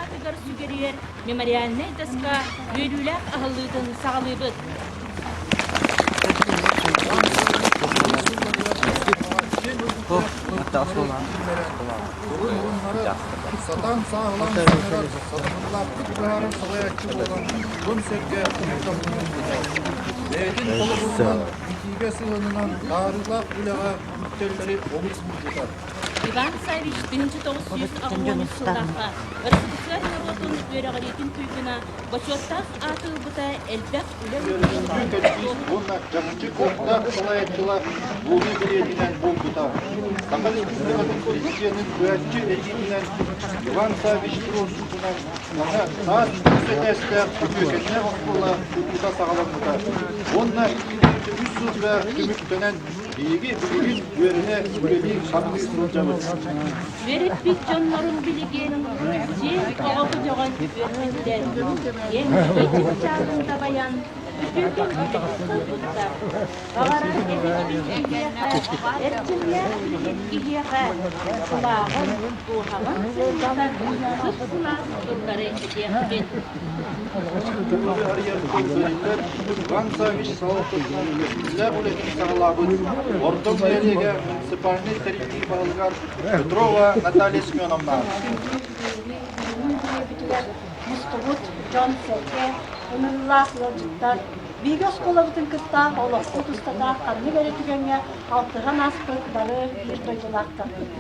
аатыгар сүгэрийэр мемориальнай доска үөрүүлээх аһыллыытын саҕалыыбыт. Сатаан сааһылаан саҥарар, сатабыллаахтык быһаарар салайааччы буолан, дьон-сэргэ ытыктабылын Бэйэтин холобурунан, итиигэ сыһыанынан таарыылаах үлэҕэ үктэллэри олус мунньутар. Иван Саввич 1983 сыллаахха РСФСР норуотун үөрэҕириитин туйгуна бочуоттаах ааты ылбыта элбэх үлэ Үтүө уонна чахчы кыахтаах салайааччылар буолуу бэлиэтинэн буолбута. Саха Республикатын Президенин быһаччы этиитинэн Иван Саввич туруорсуутунан саҥа таас үс этээстээх үтүөкэннээх оскуола тутуута саҕаламмыта уонна үс сылга түмүктэнэн биһиги билигин үөрэнэ үлэлии хамныы сылдьабыт. Үөрэппит дьоннорун билигин сиэн оҕо көтөҕөн үөрпүттэр. Диэн чыпчаалын дабайан үтүөкэн үлэһит буолбуттар. Баҕарар эбиппин эйиэхэ, эрчимнээх үлэһит киһиэхэ, сылааҕын, дууһаҕын сыллатар сып-сылаас тыллары этиэхпин. Арыйар көрдөрүүлэр Иван Саввич салалтатынан кэскиллээх үлэтин саҕалаабыт Орто нэһилиэгэ муниципальнай тэриллии баһылыгар Петрова Наталья Семеновна. Мустубут дьон-сэргэ, ыҥырыылаах ыалдьыттар, биһиги оскуолабытын кытта олохпут устата ханнык эрэ түгэҥҥэ алтыһан ааспыт бары биир дойдулаахтарбыт.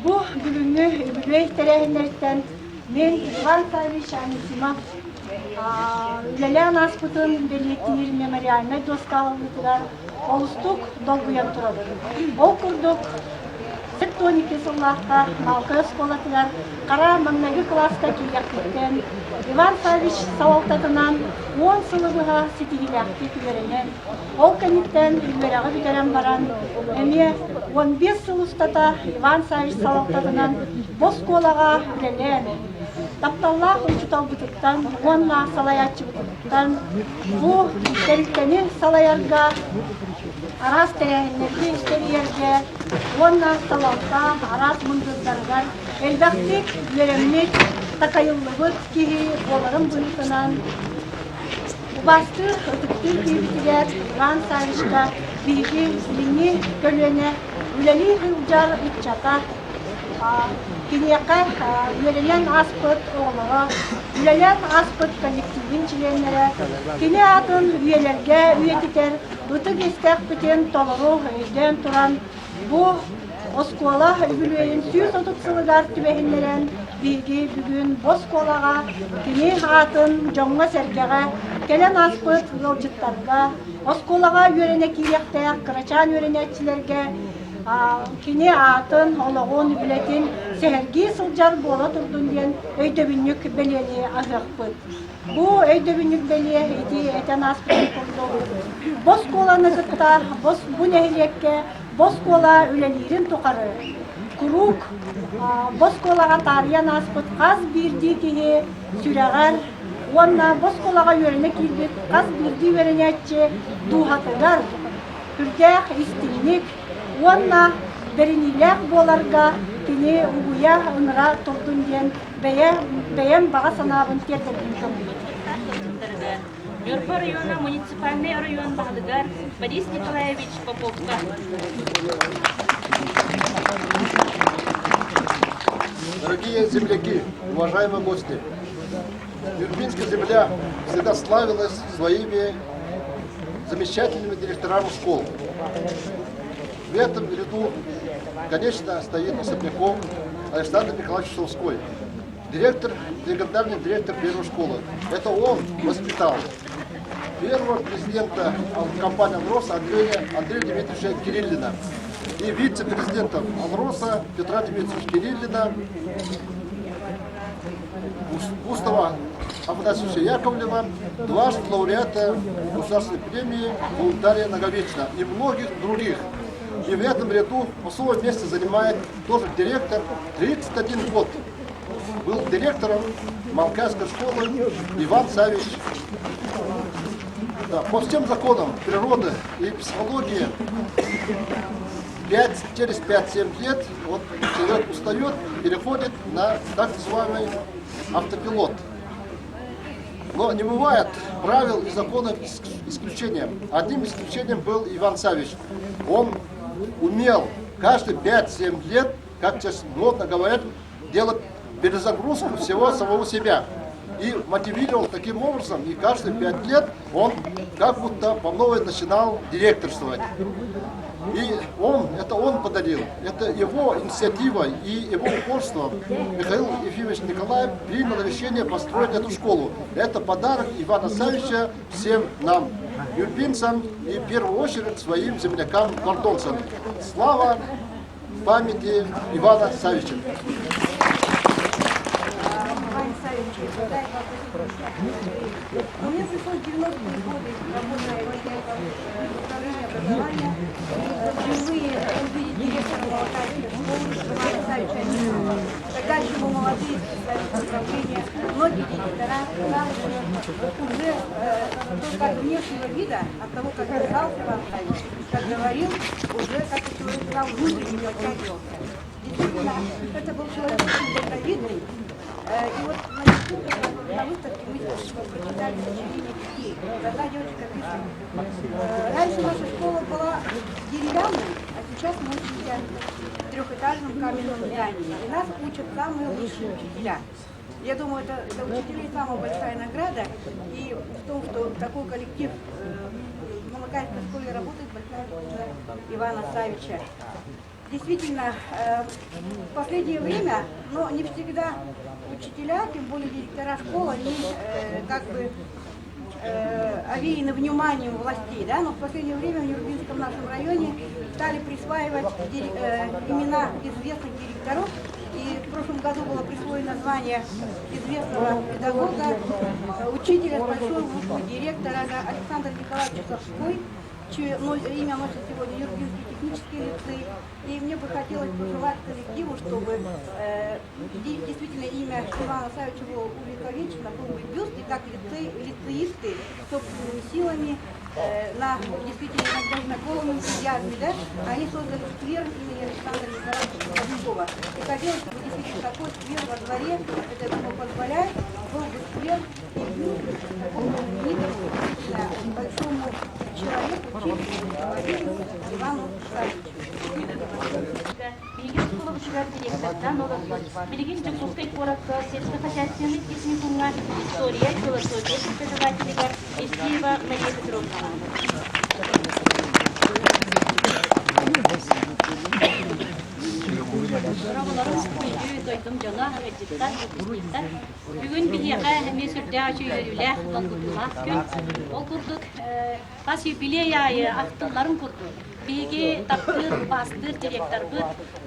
Бу бүгүҥҥү үбүлүөй тэрээһиннэриттэн мин Иван Саввич Анисимов үлэлээн ааспытын бэлиэтиир мемориальнай дуоска аһыллыытыгар олустук долгуйан турабын. Ол курдук, 72 сыллаахха Малка оскуолатыгар хара маҥнайгы кылааска киириэхпиттэн Иван Саввич салалтатынан 10 сылы быһа ситиһиилээхтик үөрэнэн, ол кэнниттэн үөрэҕи бүтэрэн баран, эмиэ 15 сыл устата Иван Саввич салалтатынан бу оскуолаҕа үлэлээн, тапталлаах учууталбытыттан уонна салайааччыбытыттан бу тэрилтэни салайарга, араас тэрээһиннэргэ тэрийэргэ уонна салалта араас мындырдарыгар элбэхтик үөрэммит, такайыллыбыт киһи буоларын быһыытынан убаастыыр, ытыктыыр киһибитигэр Иван Саввичка биһиги билиҥҥи көлүөнэ үлэлии сылдьар ыччата Киниэхэ үөрэнэн ааспыт оҕолоро, үлэлээн ааспыт коллективын чилиэннэрэ кини аатын үйэлэргэ үйэтитэр ытык истээхпитин толору өйдөөн туран, бу оскуола үбүлүөйүн 130 сылыгар түбэһиннэрэн биһиги бүгүн бу оскуолаҕа кини аатын дьоҥҥо-сэргэҕэ кэлэн ааспыт ыалдьыттарга, оскуолаҕа үөрэнэ киириэхтээх кырачаан үөрэнээччилэргэ Кини аатын, олоҕун, үлэтин сэһэргии сылдьар буола турдун диэн өйдөбүнньүк бэлиэни аһыахпыт. Бу өйдөбүнньүк бэлиэ ити этэн ааспытым курдук, бу оскуоланы кытта бу нэһилиэккэ бу оскуола үлэлиирин тухары куруук бу оскуолаҕа таарыйан ааспыт хас биирдии киһи сүрэҕэр уонна бу оскуолаҕа үөрэнэ киирбит хас биирдии үөрэнээччи дууһатыгар Сүрдээх истиҥник уонна бэриниилээх буоларга кини угуйа, ыҥыра турдун диэн бэйэ, бэйэм баҕа санаабын тиэрдэрбин көҥүллүүр. Ньурба оройуона муниципальнай оройуон баһылыгар Борис Николаевич Поповка. Дорогие земляки, уважаемые гости, Нюрбинская земля всегда славилась своими замечательными директорами школ. В этом ряду, конечно, стоит особняком Александр Михайлович Шелской, директор, легендарный директор первой школы. Это он воспитал первого президента компании «Алроса» Андрея, Андрея Дмитриевича Кириллина и вице-президента «Алроса» Петра Дмитриевича Кириллина, Густава Афанасьевича Яковлева, дважды лауреата государственной премии Волонтария Наговицына и многих других. И в этом ряду особое место занимает тоже директор, 31 год был директором Малкайской школы Иван Савич. Да, по всем законам природы и психологии. 5, через 5-7 лет вот человек устает, переходит на так называемый автопилот. Но не бывает правил и законов исключением. Одним исключением был Иван Савич. Он умел каждые 5-7 лет, как сейчас модно говорят, делать перезагрузку всего самого себя. И мотивировал таким образом, и каждые 5 лет он как будто по новой начинал директорствовать. И он, это он подарил, это его инициатива и его упорство. Михаил Ефимович Николаев принял решение построить эту школу. Это подарок Ивана Савича всем нам, нюрбинцам и в первую очередь своим землякам-кордонцам. Слава памяти Ивана Савича. Иван Савич, Но мне пришлось 90-е годы, работая в управлении образования, впервые увидеть директора Малакайской школы Ивана Савича Анисимова. Тогда еще мы молодые специалисты управления, многие директора знали, что уже только от внешнего вида, от того, как держался Иван Савич, как говорил, уже как человек стал внутренне подтягивался. Действительно, это был человек очень дальновидный. И вот на дискуссии, на выставке мы прочитали сочинение детей. Одна девочка пишет, раньше наша школа была деревянной, а сейчас мы учимся в трехэтажном каменном здании. И нас учат самые лучшие учителя. Я думаю, это для учителей самая большая награда. И в том, что такой коллектив в Малакайской школе работает, большая заслуга Ивана Савича. Действительно, в последнее время, но не всегда учителя, тем более директора школ, они как бы овеяны вниманием властей, да, но в последнее время в Нюрбинском нашем районе стали присваивать имена известных директоров, и в прошлом году было присвоено звание известного педагога, учителя с большой буквы, директора Александр Николаевич Часовской, чье имя носит сегодня Нюрбинский технический лицей. И мне бы хотелось пожелать коллективу, чтобы действительно имя Ивана Савича было увековечено, был бы бюст, и как лицеисты собственными силами, на действительно иногда знакомым энтузиазме, да, они создали сквер имени Александра Николаевича Соловьева. И хотелось, чтобы действительно такой сквер во дворе, это, я думаю, позволяет, был бы сквер и бюст такому знаменитому, действительно, большому человеку, учителю, Ивану Савичу. Билигин оскуолабытыгар директордаан олорбут. Билигин Дьокуускай куоракка сельскохозяйственный техникумҥа история, философия преподавателигэр Евсеева Мария Петровнаҕа. Дорооболорун, күндү дойдум дьоно, ыалдьыттар, выпускниктар. Бүгүн биһиэхэ эмиэ сүрдээх үөрүүлээх, долгутуулаах күн. Ол курдук, хас юбилей аайы ахтылларын курдук, Биһиги таптыыр, убаастыыр директорбыт,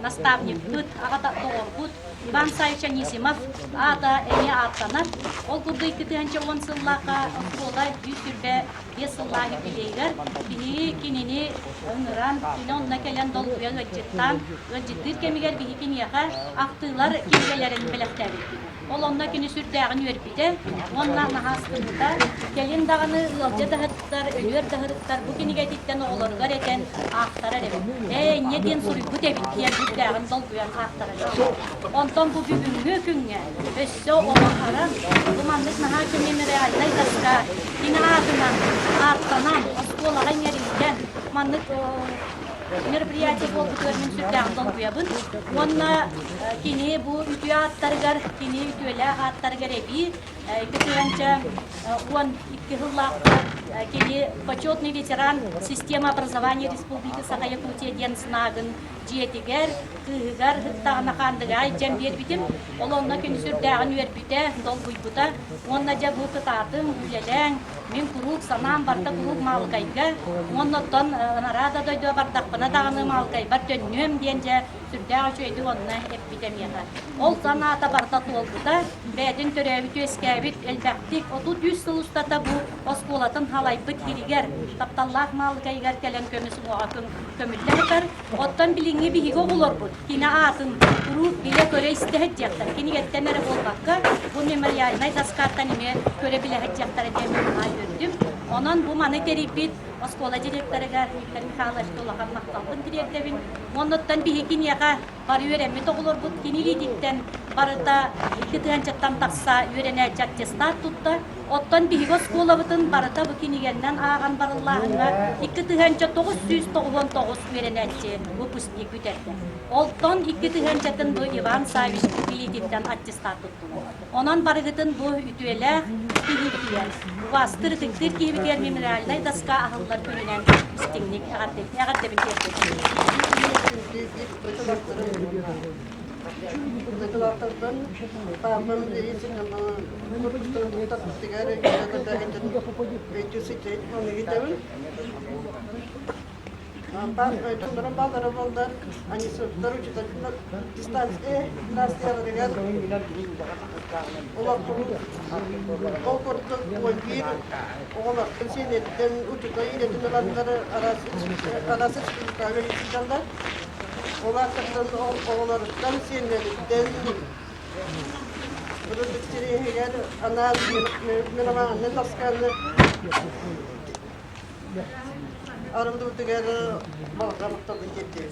наставникпыт, аҕа доҕорбут Иван Савич Анисимов аата эмиэ ааттанар. Ол курдук 2010 сыллаахха оскуола 125 сыллаах юбилейыгар биһиги кинини ыҥыран, кини онно кэлэн долгуйа ыалдьыттаан, ыалдьыттыыр кэмигэр биһиги киниэхэ ахтыылар кинигэлэрин бэлэхтээбиппит. Ол онно кини сүрдээҕин үөрбүтэ уонна наһаа астыммыта. Кэлин даҕаны ыалдьа даһыттар, өлүөр даһырыттар бу кинигэтиттэн оҕолоругар этэн аахтарар эбит. Ээ, инньэ диэн суруйбут эбит диэн сүрдээҕин долгуйан аахтарар эбит. Онтон бу бүгүҥҥү күҥҥэ өссө олохаран бу маннык наһаа мемориальнай доска кини аатынан ааттанан оскуолаҕа иҥэриллэн маннык мероприятие буолбутугар мин сүрдээҕин долгуйабын уонна кини бу үтүө ааттарыгар, кини үтүөлээх ааттарыгар эбии 2012 сыллаахха кини почетный ветеран система образования Республики Саха-Якутия диэн знагын дьиэтигэр, кыыһыгар ыттаҕына хаандыга илдьэн биэрбитим. Ол онно күн сүрдээҕин үөрбүтэ, долгуйбута. Уонна дьэ бу кытаатыҥ, үлэлээҥ, Мин куруук санаам барда куруук Маалыкайга уонна оттон анараа да дойдуга бардахпына даҕаны Маалыкайбар төннүөм диэн дьэ сүрдээх үчүгэйдик онно эппитэ миэхэ. Ол санаата барыта туолбута, бэйэтин төрөөбүт-үөскээбит элбэхтик 33 сыл устата бу оскуолатын халайбыт сиригэр, тапталлаах Маалыкайыгар кэлэн көмүс уҥуоҕа көмүллэ сытар. Оттон билиҥҥи биһиги оҕолорбут кини аатын куруук билэ-көрө истэ сылдьыахтар. Кинигэттэн эрэ буолбакка, бу мемориальнай доскаттан эмиэ көрө-билэ сылдьыахтара диэн мин наһаа үөрдүм. Онон бу маны тэрийбит оскуола директорыгар Виктор Михайловичка улахан махталбын тириэрдэбин. Оннуттан биһиги киниэхэ бары үөрэммит оҕолорбут кини илиититтэн барыта 2 тыһыынчаттан тахса үөрэнээччи аттестат тутта. Оттон биһиги оскуолабытын барыта бу кинигэннэн ааҕан барыллааһыҥҥа 2999 үөрэнээччи выпускник бүтэрдэ. Олтон 2 тыһыынчатын бу Иван Саввич илиититтэн аттестат туттулар. Онон барыгытын бу үтүөлээх киһибитигэр, убаастыыр ытыктыыр киһибитигэр мемориальнай доска аһыллар күнүнэн истиҥник эҕэрдэбин тиэрдэбин. Дойдулаахтарбын Павел Ильич таппытыгар өйдүү Баллар они учитель дистанция Ол курдук биир оҕолортон сиэнэттэн учуутал идэтин ыланнар араас республикаҕа сылдьаллар. Ол ааттартан оҕолоруттан сиэннэриттэн сириэһигэр анаан меломанны таскааны арыллыбытыгар балҕа махталбын тиэрдэбин.